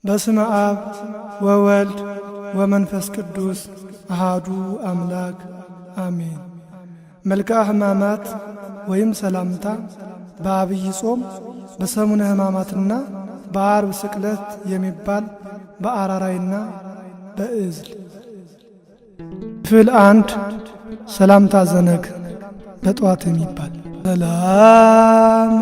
በስመ አብ ወወልድ ወመንፈስ ቅዱስ አሃዱ አምላክ አሜን። መልክአ ሕማማት ወይም ሰላምታ በአብይ ጾም በሰሙነ ሕማማትና በዓርብ ስቅለት የሚባል በአራራይና በእዝል። ክፍል 1፣ ሰላምታ ዘነግ በጠዋት የሚባል ሰላም።